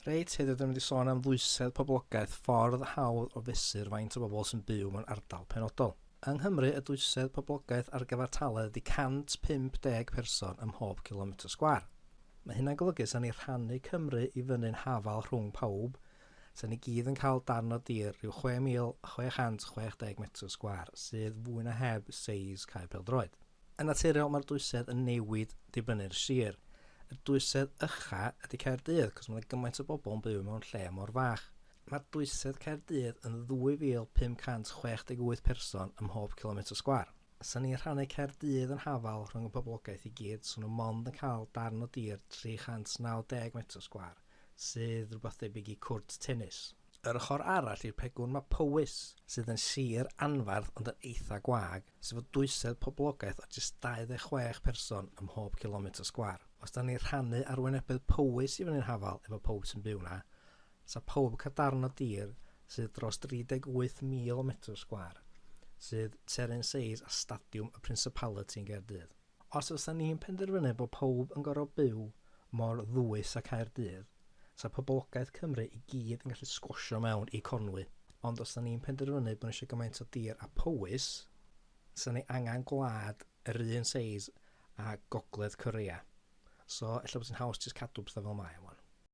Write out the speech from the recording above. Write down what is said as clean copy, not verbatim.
Reit, heddiw dyn ni'n mynd i sôn am ddwysedd poblogaeth, ffordd hawdd o fesur faint o bobl sy'n byw mewn ardal penodol. Yng Nghymru, y dwysedd poblogaeth ar gyfartaledd ydy 150 person ym mhob cilometr sgwâr. Mae hynna'n golygu 'sa ni rhannu Cymru i fyny'n hafal rhwng pawb, 'sa ni gyd yn cael darn o dir rhyw 6,660 metr sgwâr, sydd fwy na heb seis cae pêl-droed. Yn naturiol mae'r dwysedd yn newid dibynnu'r sir. Y dwysedd ycha ydy Caerdydd, cos mae 'na gymaint o bobl yn byw mewn lle mor fach. Mae dwysedd Caerdydd yn 2,568 person ym mhob cilometr sgwâr. Sa ni'n rhannu Caerdydd yn hafal rhwng y boblogaeth i gyd, 'swn nhw mond yn cael darn o dir 390 metr sgwâr, sydd rhywbeth debyg i cwrt tennis. Yr ochr arall i'r pegwn mae Powys, sydd yn sir anferth ond yn eitha gwag, sydd efo dwysedd poblogaeth o jyst 26 person ym mhob cilometr sgwâr. Os da ni'n rhannu arwynebedd Powys i fyny'n hafal efo pawb sy'n byw 'na, 'sa pawb yn cael darn o dir sydd dros 38,000 metr sgwâr, sydd tua'r un seis â Stadiwm y Principality yn Gaerdydd. Os fysa ni'n penderfynu bod pawb yn gorfod byw mor ddwys â Caerdydd, 'sa poblogaeth Cymru i gyd yn gallu sgwosio mewn i Conwy. Ond os 'da ni'n penderfynu bod ni eisiau gymaint o dir â Powys, 'sa ni angen gwlad yr un seis â Gogledd Corea. So, ella bod hi'n haws jyst cadw pethau fel mae wan.